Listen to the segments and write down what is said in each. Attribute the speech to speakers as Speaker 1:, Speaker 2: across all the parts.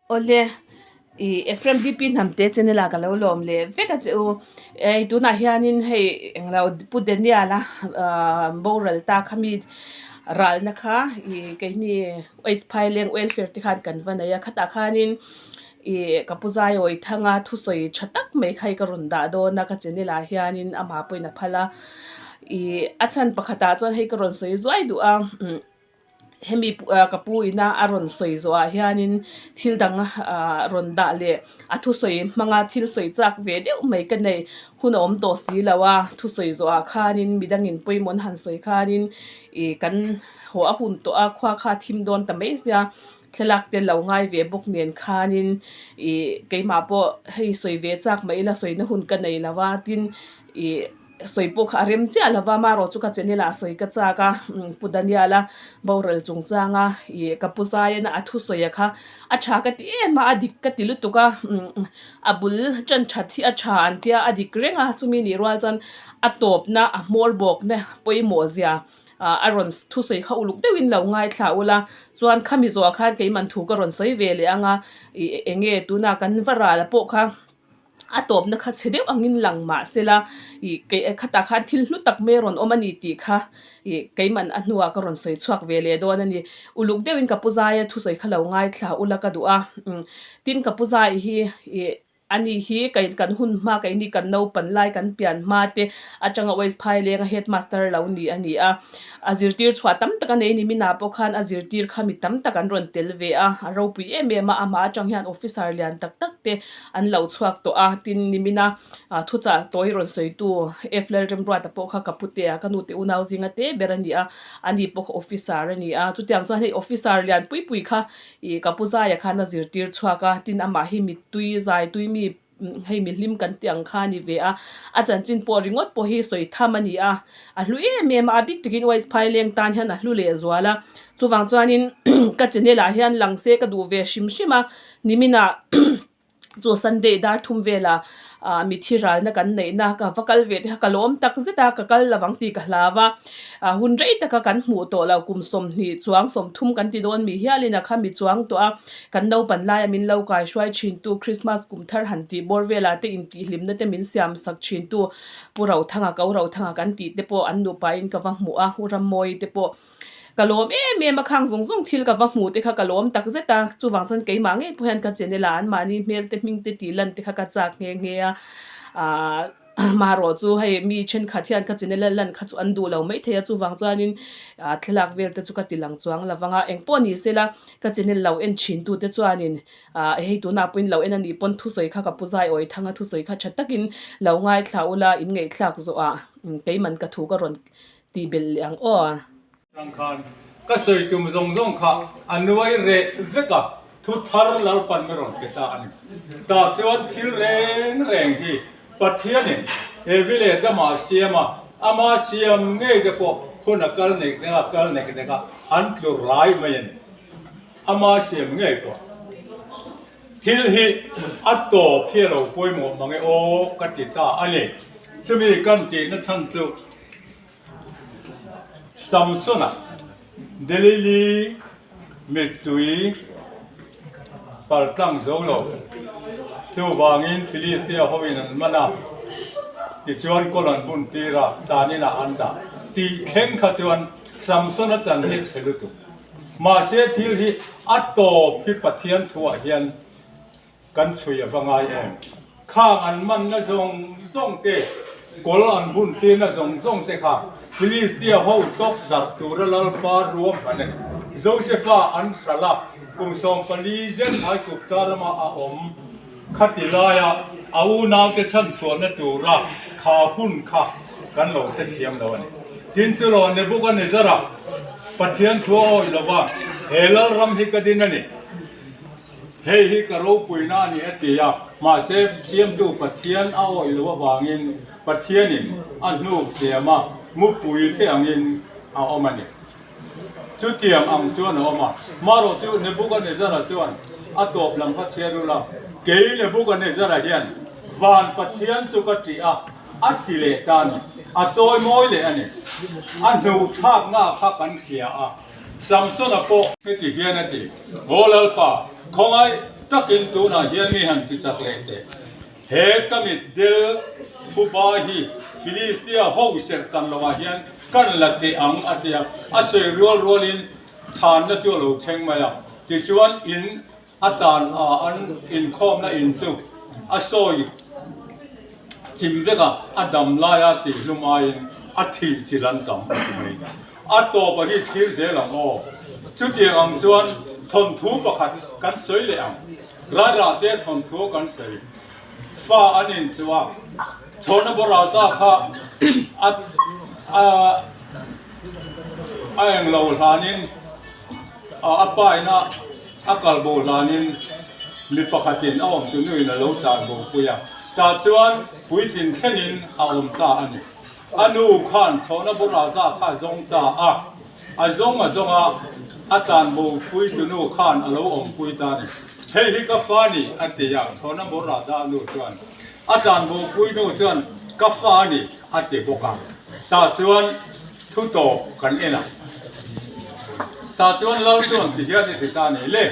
Speaker 1: Awle, i Ephraim DP hnamte channel ah ka lo lawm leh vek a che u. Ei tunah hianin hei englo Pu Daniel a ahh boral ta kha mi ralna kha i keini Waste Phaileng Welfare te khan kan va nei a khatah khanin ih ka pu Zaiawi Thanga thusawi tha tak mai kha hi ka rawn dah dawn a ka channel ah hianin amah pawhin a phal a ih a chhan pakhatah chuan hei ka rawn sawi zuai duh a umm hemi ka pu ina a rawn sawi zawhah hianin thil dang ah rawn dah leh a thusawi hmanga thil sawi chak ve deuh mai ka nei hun a awm tawh si lo a thusawi zawhah khanin midangin pawimawh an han sawi khanin ih kan haw a hun tawh a khua kha a thim dawn ta mai sia thlalak te lo ngai ve bawk nen khanin ih keimah pawh hei sawi ve chak mah ila sawina hun ka nei lo a tin ih sawi pawh kha a rem chiah lo va amaherawh chu ka channel ah sawi ka chak a Pu Daniel a boral chungchang a ih ka pu Zaian a thusawi a kha a tha ka ti em a a dik ka ti lutuk a a bul tan that hi a tha an tia a dik reng a chumi nih rual chuan a tawpna a hmawr bawkna pawimawh zia ah a rawn thusawi kha uluk deuhin lo ngaithla ula chuan khami zawhah khan keiman thu ka rawn sawi ve leh ang a ih eng nge tuna kan va ral pawh kha a tawpna kha chhe deuh angin lang mah sela ih kei khatah khan thil hlu tak mai a rawn awm a ni tih kha ih keiman a hnuah ka rawn sawi chhuak ve leh dawn a ni. Uluk deuhin ka pu Zaia thusawi kha lo ngaithla ula ka duh a tin ka pu Zai hi ih Ani hi kei kan hun hma keini kan naupan lai kan pian hma te atanga West Phailenga headmaster lo ni a ni a. A zirtir chhuah tam tak a nei ni Mina pawh khan a zirtir kha mi tam tak an rawn tel ve a, a ropui em em a, amah atang hian officer lian tak tak te an lo chhuak tawh a, tin nimina thuchah tawi rawn sawitu F Lalremruata pawh kha ka putea ka nute unau zinga te ber a ni a, ani pawh kha officer a ni a, chutiang chuan hei officer lian pui pui kha Ih ka pu Zaia khan a zirtir chhuak a, tin amah hi mittui zai tui mi hei mihlim kan tih ang kha a ni ve a, a chanchin pawh ringawt pawh hi sawi tham a ni a, a hlu em em a, a bik takin West Phaileng tan hian a hlu leh zual a, chuvang chuanin ka channel ah hian lang se ka duh ve hrim hrim a, niminah Chu Sunday dar thum vela ah mithi ralna kan neihna ka va kal ve te kha ka lawm tak zet a, ka kal lovang tih ka hlau a, ah hun rei taka kan hmuh tawh lo kum 20 chuang 30 kan ti dawn mi hialin a kha mi chuang tawh a, kan naupan laia min lo kai hruai thin tu Christmas kum thar han tih bawr velah te intihhlimna te min siam sak thin tu Pu Rothanga Ko Rothanga kan tih te pawh an nupain ka va hmuh a, U Rammawi te pawh. Ka lawm em em a, khang zawng zawng thil ka va hmuh te kha ka lawm tak zet a, chuvang chuan keimah ngei pawh hian ka channel ah anmahni hmel te hming te tih lan te kha ka chak nghe nghe a, aah marawh chu hei mi thenkhat hian ka channel a lan kha chu an duh lo maithei a, chuvang chuanin ah thlalak vel te chu ka ti lang chuang lo vang a, engpawh ni sela ka channel lo en thin tu te chuanin ah hei tunah pawhin lo en a nih pawn thusawi kha ka pu zai awi thang a thusawi kha tha takin lo ngaithla ula in ngaihthlak zawhah keiman ka thu ka rawn Tih belh leh ang aw.
Speaker 2: Tang khan ka sawi tum zawng zawng kha a nuai reh vek a, thu thar Lalpan mi rawn pe ta a ni. Tah chuan thil reng reng hi Pathianin Evi leh Adama a siam a, ama siam ngei te pawh hun a kal nek nek a, kal nek nek a, an tlur lai mai a ni. Ama siam ngei pawh. Thil hi a tawp hi a lo pawimawh mang e aw ka ti ta a ni. Chumi kan tihna chhan chu Samsona Delili mittui paltlang zo lo. Chuvangin Philistia hoin an man a, tichuan kawl an bun tir a, taninah an dah. Tih thleng kha chuan Samsona chan hi chhe lutuk. Mahse thil hi a tawp hi Pathian thuah hian kan chhui a va ngai em? Khang an manna zawng zawng te, kawl an hun tirna zawng zawng te kha Philistia ho tawp zarh tura Lalpa ruam hman a ni. Josefa an hralh a, kum 14 zet Aigupta rama a awm khati laia a unaute chhanchhuahna tura kha hun kha kan lo hrethiam lo a ni. Tin chu Nebuchadnezzar-a Pathian thu a awih lova, He Lalram hi ka din a ni. Hei hi ka ropuina a ni a ti a, mahse Siamtu Pathian a awih loh avangin Pathianin a hnuk hliam a, mupui te angin a awm a ni. Chutiang ang chuan a awm a, marawh chu Nebuchadnezzar-a chuan a tawp lam kha chhiar ula, Kei Nebuchadnezzar-a hian van Pathian chu ka ṭih a, a ti leh ta a ni. A chawi mawi leh a ni. A hnuhthlakna kha kan hria a, Samsona pawh heti hian a ti, Aw Lalpa, khawngaih! takin tunah hian mi han ti chak leh teh. He ka mitdel phuba hi Filistia ho serh tan lovah hian kan la teh ang a ti a, a sawi rual rualin chhanna chu a lo thleng mai a. Tichuan in a tan a an inkhawmna in chu a sawi chim vek a, a dam laia tihhlum aiin a thih chilh an tam a ti mai. A tawp a hi thlir zel ang aw. Chutiang ang chuan thawnthu pakhat kan sawi leh ang. Rairah te thawnthu kan sawi. Fa an inchuh a, Chhawna Bawraza kha a a englo hlanin a pa ina a kal bo hlanin mi pakhatin a awm tunuin a lo tlan bo pui a, tah chuan puitlin thlengin a awm ta a ni. A nu khan Chhawna Bawraza kha a zawng ta a, a zawng a zawng a, a tlan bo pui tunu khan a lo awm pui ta a ni. Hei hi ka fa ni, a ti a, Chhawna Bawraza nu chuan. A tlan bo pui nu chuan ka fa a ni, a ti bawk a. Tah chuan thu tawp kan en a. Tah chuan Lal chuan ti hian i ti ta a ni le.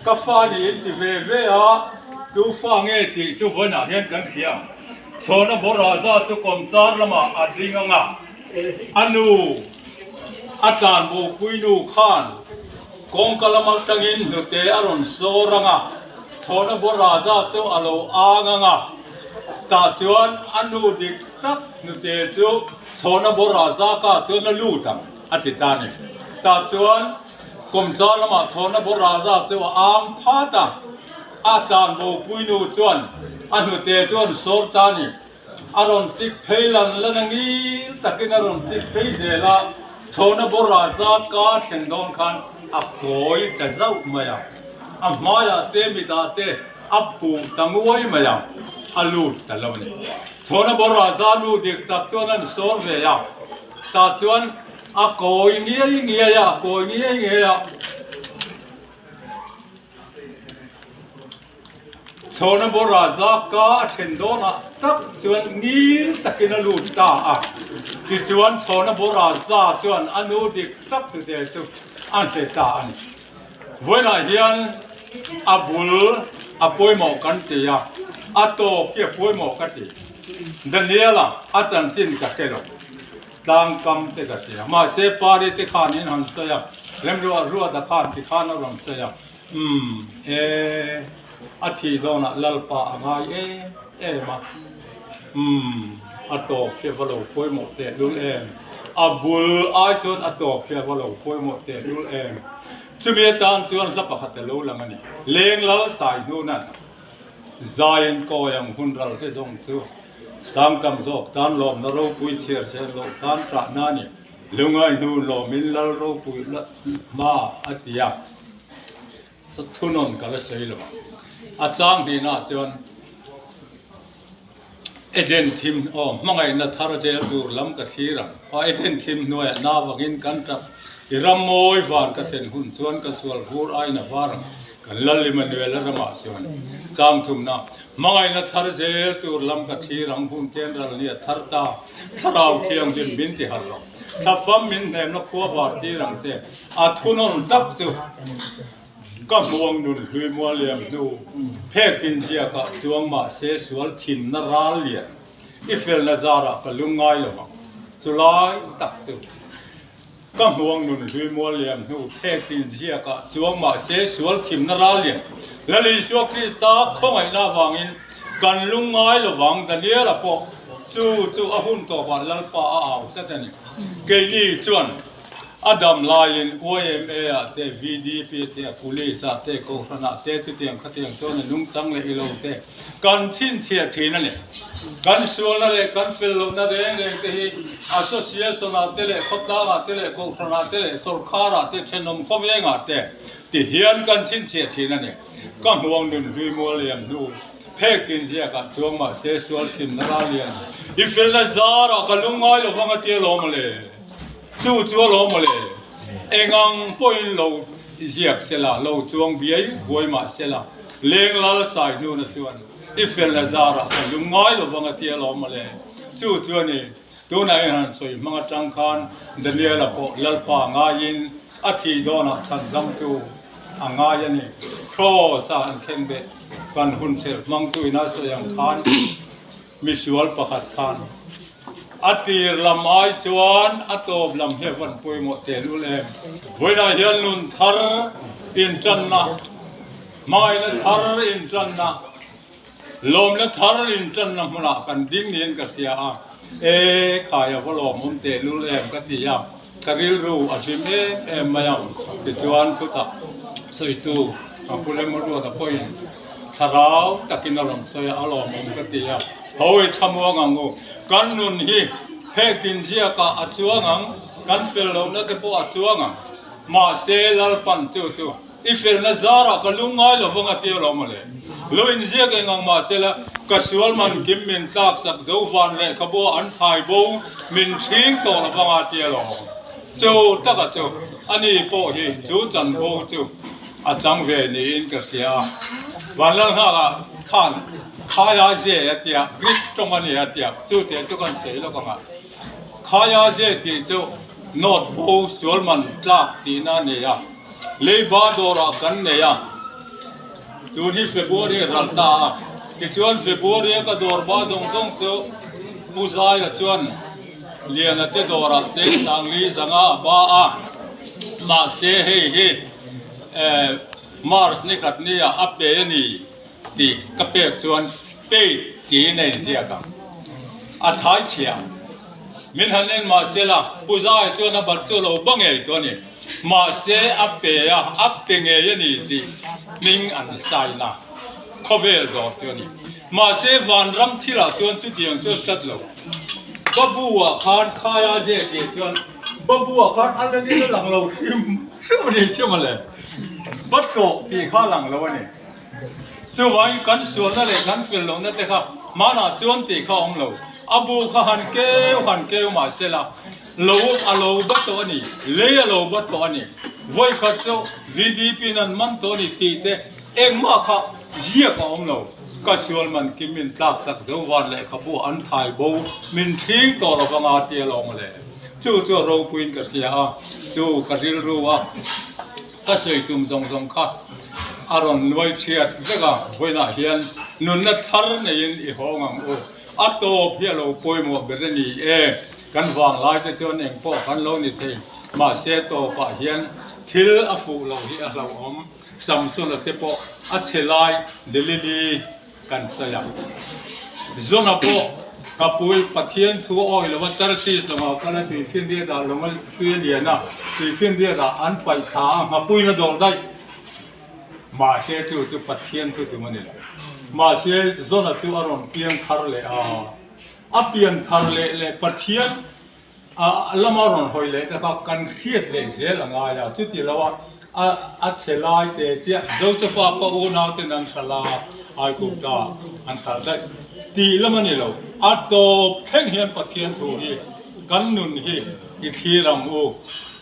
Speaker 2: Ka fa ni in ti ve ve a, tu fa nge tih chu vawiinah hian kan hria ang. Chhawna Bawraza chu kawmchar lamah a ding ang a, a nu a tlan bopui nu khan kawngka lam atangin hnute a rawn sawr ang a, Chhawna Bawraza chu a lo ang ang a, tah chuan a nu dik tak hnute chu Chhawna Bawraza ka chuan a lut ang a ti ta a ni. Tah chuan. Kawmchar lamah Chhawna Bawraza chu a ang phat a, a tlan bopui nu chuan a hnute chuan sawr ta a ni. A rawn chik phei lan lan a ngil takin a rawn chik phei zel a, Chhawna Bawraza ka thlen dawn khan a kawi ta zauh mai a, a hmaiah te mitah te a phuh ta nguai mai a, a lut ta lo a ni. Chhawna Bawraza nu dik tak chuan an sawr ve a, tah chuan A kawi ngiai ngiai a, a kawi ngiai ngiai a. Chhawna bawrah zaka a thlen dawnah tak chuan ngil takin a lut ta a. Tichuan chhawna bawrah za chuan a nu dik tak tute chu a hne ta a ni. Vawiinah hian a bul a pawimawh kan ti a, a tawp hi a pawimawh ka ti. Daniela a chanchin ka hre lo. Tlang kam te ka ti a, mahse Pari te khan in han sawi a, Remruah Ruata khan ti khan a rawn sawi a, umm e, a thih dawnah Lalpa a ngai em em a, umm a tawp hi a va lo pawimawh tehlul em, a bul ai chuan a tawp hi a va lo pawimawh tehlul em, chumi atan chuan hla pakhat a lo lang a ni, Leng Lal Sai Hnunan Zaiin kawi ang hun ral te zawng chu Sang tam zawk tan lawmna ropui chhiar chen loh tan ṭahna a ni. Lungai hnu lawmin lal ropui hma a ti a, thunawn ka la sawi lo ang. A chang hnihnaah chuan Eden thim aw hmangaihna thar zel tur lam ka thlir ang. Aw Eden thim hnuaiah na vangin kan ṭap i ram mawi van ka thlen hun chuan ka sual vur aiin a var ang. Kan Lal Immanuel-a ramah chuan chang thumna Hmangaihna thar zel tur lam ka thlir ang hun ten ral nia thar ta, Thlarau Thianghlim min ti harh rawh. Thlafam min hnemna khua var tir ang che, a thunawn tak chu ka hmuang nun hlui mual liam hnu, phekin ziakah chuang mahse sual thinna ral lian i felna zarah ka lungngai lo ang, chulai tak chu. Ka hmuang nun hlui mual liam hnu phek in ziak ah chuang mahse sual thimna ral lian Lal Isua Krista khawngaihna avangin kan lungngai lovang Daniela pawh chu chu a hun tawpah Lalpa a au tlat a ni. Keini chuan a dam laiin YMA ah te VDP te Police ah te Kohhran ah te chutiang khatiang chuan a nungchang leh ilo te Kan chhinchhiah thin a ni. Kan sualna leh kan fel lohna reng reng te hi Association-ah te leh khawtlangah te leh kohhranah te leh sawrkharah te thenawm khawvengah te ti hian kan chhinchhiah thin a ni. Ka hmuang nun hlui mual liam hnu phek tin ziakah chuang mahse sual thinna ral lian i felna zarah ka lungngai lovang a tia lawm le. Chu chu a lawm le. Engang pawhin lo ziak sela, lo chuang biai buai mah sela. Leng lal sai hnuna chuan i felna zarah ka lungngai lovang a ti alawm mawle. Chu chu a ni, tunah hian han sawi hmang atang khan Daniela pawh Lalpa ngaiin a thih dawnah chhan damtu a ngai a ni. Kraws a an khengbeh kan hunserh hmangtu ina sawi ang khan misual pakhat khan a tir lam ai chuan a tawp lam hi a van pawimawh tehlul em. Vawiinah hian nun thar intanna, hmaina thar intanna, Lawmna thar intanna hmunah kan ding niin ka hria a, E khai a va lawmawm tehlul em ka ti a, ka rilru a hlim em em mai a. Tichuan chutah sawitu ka pu Lemruata pawhin thlarau takin a rawn sawi a, a lawmawm ka ti a. Hawi thlamuang ang u, kan nun hi heng tinziakah a chuang ang, kan fel lohna te pawh a chuang ang, mahse Lalpan chu chu I felna zarah ka lung ngai lo vang a ti alawm mawle. Lo inziak eng ang mahsela, ka sual man kim min tlak sak zo van lehkhabu an thai bo min thing tawh lo vang a ti alawm. Chu taka chu ani pawh hi chu chanvo chu a chang ve niin ka hria a. Vanlalnghaka khan Khaia ze a tia, Greek tawng a ni a tia, chu teh chu kan sawi lawk ang a. Khaia ze tih chu note bo sual man tlak tihna a ni a. Leiba dawrah kan nei a, tun hi February a ral ta a, tichuan February a ka dawr ba zawng zawng chu Pu Zaia chuan Liana te dawrah cheng sangli zanga a ba a, mahse hei hi March ni khat nia a pe a ni tih ka pek chuan paid tiin a inziak ang. A thlai chhia. Min han en mahsela Pu Zaia chuan a bat chu a lo ba ngei tawh a ni. Mahse a pe a, a pe ngei a ni tih hming an sign a, khawvel zawh chu a ni. Mahse vanram thilah chuan chutiang chuan tlat lo. Babu-ah khan khaia zeh tih chuan Babu-ah khan a la nil a lang lo hrim hrim a ni hrim a le. Batawh tih kha a lang lo a ni. Chuvangin kan sualna leh kan fel lohna te kha hmanah chuan tih kha a awm lo. A bu kha han keu han keu mahsela Lo a lo ba tawh a ni, lei a lo ba tawh a ni, vawikhat chu VDP in an man tawh a ni tih te engmah kha ziak a awm lo. Ka sual man kim min tlak sak zo van lehkhabu an thai bo min thling tawh lo vanga tia lawng le. Chu chu a ropuiin ka hria a, chu ka rilru a ka sawi tum zawng zawng kha a rawn nuai chhiat vek a, vawiinah hian nunna thar neiin i hawng ang u, a tawp hi a lo pawimawh ber a ni e. Kan vang lai te chuan eng pawh kan lo ni thei, mahse tawpah hian thil a fuh loh hi a hlauhawm. Samsona te pawh a chhe lai Delili kan sawi a. Zona pawh Kapui Pathian thu a awih lova Tarsis lawngah kal a tuifinriat ah lawng a tui a lian a, tuifinriat ah an paih thla a, Nghapuiin a dawr daih. Mahse chu chu Pathian thu tum a ni lo. Mahse Zona chu a rawn piang thar leh a. A pian thar leh leh Pathian a lama rawn hawi leh te kha kan hriat leh zel a ngai a, chuti lo a a chhe lai te chiah Josepha pa unau ten an hral a, Aigupta an hral daih tih lam a ni lo. A tawp thleng hian Pathian thu hi kan nun hi i thlir ang u,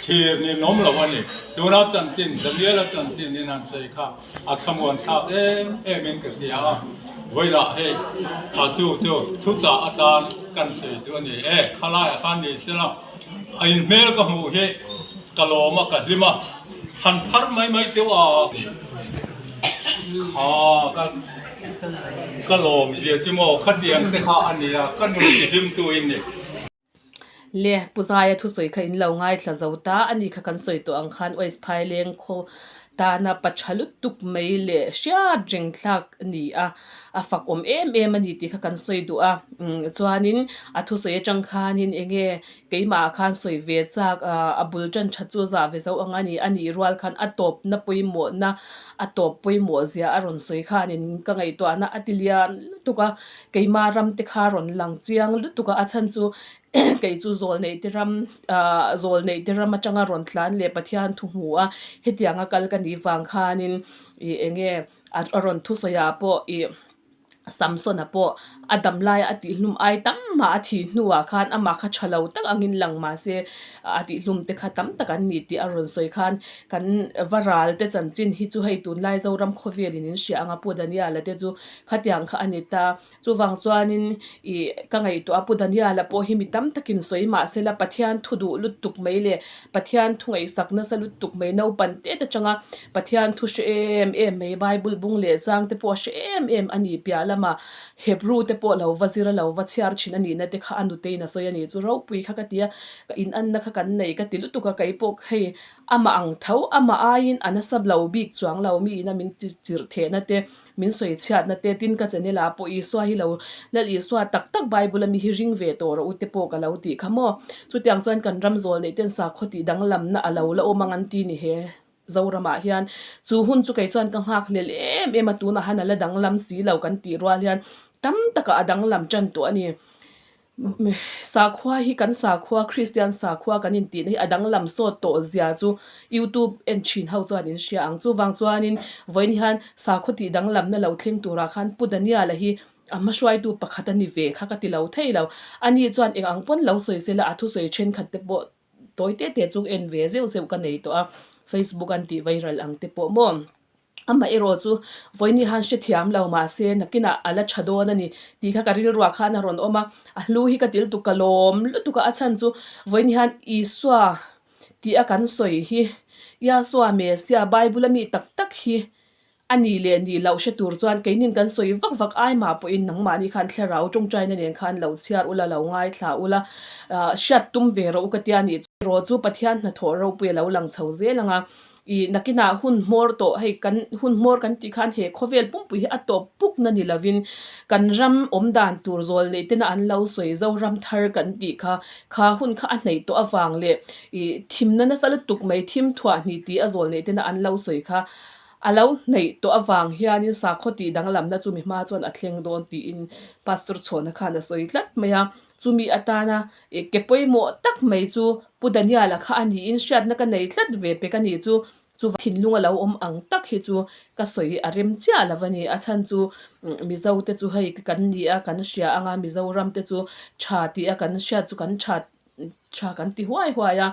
Speaker 2: thlir ninawm lo a ni. Tuna chanchin, Daniela chanchin in han sawi kha. A thlamuan thlak em em in ka hria a, vawilah hei a chu chu thuchah atan kan sawi chu a ni e, khalaiah khan ni sela a inhmel ka hmuh hi ka lawm a ka hlim a, han phar mai mai teuh a kha ka ka lawm zia chu maw khatiang te kha a nia ka nun ti hlim tu in ni.
Speaker 1: Le, Pu Zaia thusawi kha in lo ngaithla zo ta, ani kha kan sawi tawh ang khan West Phaileng khaw tana pa tha lutuk mai leh hriat reng thlak a ni a, a fak awm em em a ni tih kha kan sawi duh a, umm chuanin a thusawi atang khanin eng nge keimah ah khan sawi ve chak ah a bul tan that chu zah ve zo ang a ni, a nih rual khan a tawpna pawimawhna a tawp pawimawh zia a rawn sawi khanin ka ngaihtuahna a ti lian lutuk a. Keimah ram te kha rawn lang chiang lutuk a, a chhan chu kei chu zawlneih te ram ahh zawlneih te ram atanga rawn tlan leh Pathian thu hmu a, hetianga kal ka nih vang khanin ih eng nge a rawn thusawi ah pawh ih. Samsona pawh a dam laia a tihhlum ai tam mah a thih hnuah khan amah kha tha lo tak angin lang mah se a tihhlum te kha tam tak an ni tih a rawn sawi khan kan va ral te chanchin hi chu hei tunlai Zoram khawvelin in hria ang a Pu Daniel-a te chu khatiang kha a ni ta. Chuvang chuanin ih ka ngaihtuah a Pu Daniel-a pawh hi mi tam takin sawi mah se la Pathian thu duh lutuk mai leh Pathian thu ngaihsak nasa lutuk mai naupan tet atanga Pathian thu hre em em mai Bible bung leh chang te pawh a hre em em a ni piah lamah Hebrew te pawh lo va zir a lo va chhiar thin a nihna te kha a nuteiin a sawi a ni chu ropui kha ka ti a ka inanna kha kan nei ka ti lutuk a kei pawh hei amah ang tho amah aiin a nasa lo bik chuang lo mi ina min chirh thehna te Min sawi chhiatna te tin ka channel ah pawh Isua hi lo Lal Isua tak tak Bible a mi hi ring ve tawh rawh u te pawh ka lo tih kha maw. Chutiang chuan kan ram zawl neih ten sakhaw tih danglamna a lo la awm ang an ti ni he Zoram ah hian. Chu hun chu kei chuan ka nghak hlel em em a tunah han a la danglam si lo kan tih rual hian tam takah a danglam tan tawh a ni. Sakhua hi kan sakhua Kristian sakhua kan intihna hi a danglam sawt tawh zia chu YouTube en thin ho chuan in hria ang. Chuvang chuanin vawiin hian sakhua tih danglamna lo thleng turah khan Pu Daniel-a hi a hmahruaitu pakhat a ni ve kha ka ti lo thei lo. Ani chuan eng ang pawn lo sawi sela a thusawi thenkhat te pawh tawi te te chung en ve zeuh zeuh ka nei tawh a, Facebook an tih viral ang te pawh maw. Amaherawh chu vawiin han hrethiam lo mahse nakinah a la tha dawn a ni tih kha ka rilruah khan a rawn awm a, a hlu hi ka til tuk ka lawm lutuk a, a chhan chu vawiin hian Isua tih a kan sawi hi Yahshua Messiah Bible a mi tak tak hi a ni leh ni loh hre tur chuan keinin kan sawi vak vak ai mah pawhin nangmahni khan thlarau tawngtaina nen khan lo chhiar ula lo ngaithla ula hriat tum ve rawh u ka tia nih erawh chu Pathian hnathawh ropui a lo lang chho zel ang a. I nakinah hun hmawr tawh hei kan hun hmawr kan tih khan he khawvel pumpui hi a tawp pukna ni lovin kan ram awm dan tur zawl neih tena an lo sawi Zoram thar kan tih kha kha hun kha a hnaih tawh avang leh i thimna nasa lutuk mai thim thuah hnih tih a zawl neih tena an lo sawi kha a lo hnaih tawh avang hianin sakhaw tih danglamna chu mi hma chuan a thleng dawn tiin Pastor Chhawna khan a sawi tlat mai a. Chumi atana ke pawimawh tak mai chu Pu Daniel-a kha a niin hriatna ka nei tlat ve pek a nih chu. Chu thinlung a lo awm ang tak hi chu ka sawi a rem chiah lo a ni. A chhan chu Mizo te chu hei kan ni a, kan hria ang a, Mizoram te chu tha tih a kan hriat chu kan tha tha kan ti huai huai a,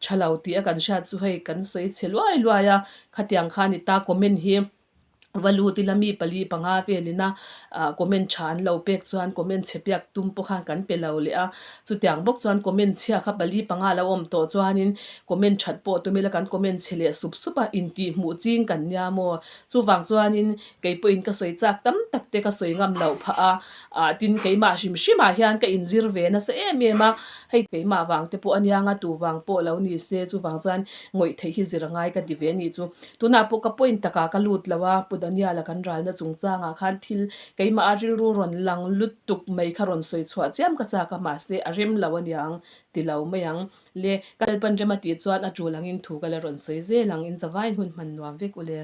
Speaker 1: tha lo tih a kan hriat chu hei kan sawi chhe luai luai a, khatiang kha a ni ta comment hi. Va lut ila mi pali panga velina ah comment tha an lo pek chuan comment chhe piak tum pawh khan kan pe lo leh a, chutiang bawk chuan comment chhia kha pali panga lo awm tawh chuanin comment that pawh tum ila kan comment chhe leh sup sup a, intih hmuh ching kan nia maw? Chuvang chuanin kei pawhin ka sawi chak tam tak te ka sawi ngam loh phah a, ah tin keimah hrim hrimah hian ka inzir ve nasa em em a, hei keimah vang te pawh a nia nga tu vang pawh lo ni se chuvang chuan ngawih theih hi zir a ngai ka ti ve a nih chu. Tunah pawh ka point takah ka lut lo a, Pu Daniel-a kan ralna chungchangah khan thil keimah a rilru rawn lang lutuk mai kha rawn sawi chhuah chiam ka chak a, mahse a rem lo a niang ti lo mai ang. Le, ka lalpan rem a tih chuan a tul angin thu ka la rawn sawi zel ang, in zavaiin hun hman nuam vek u le.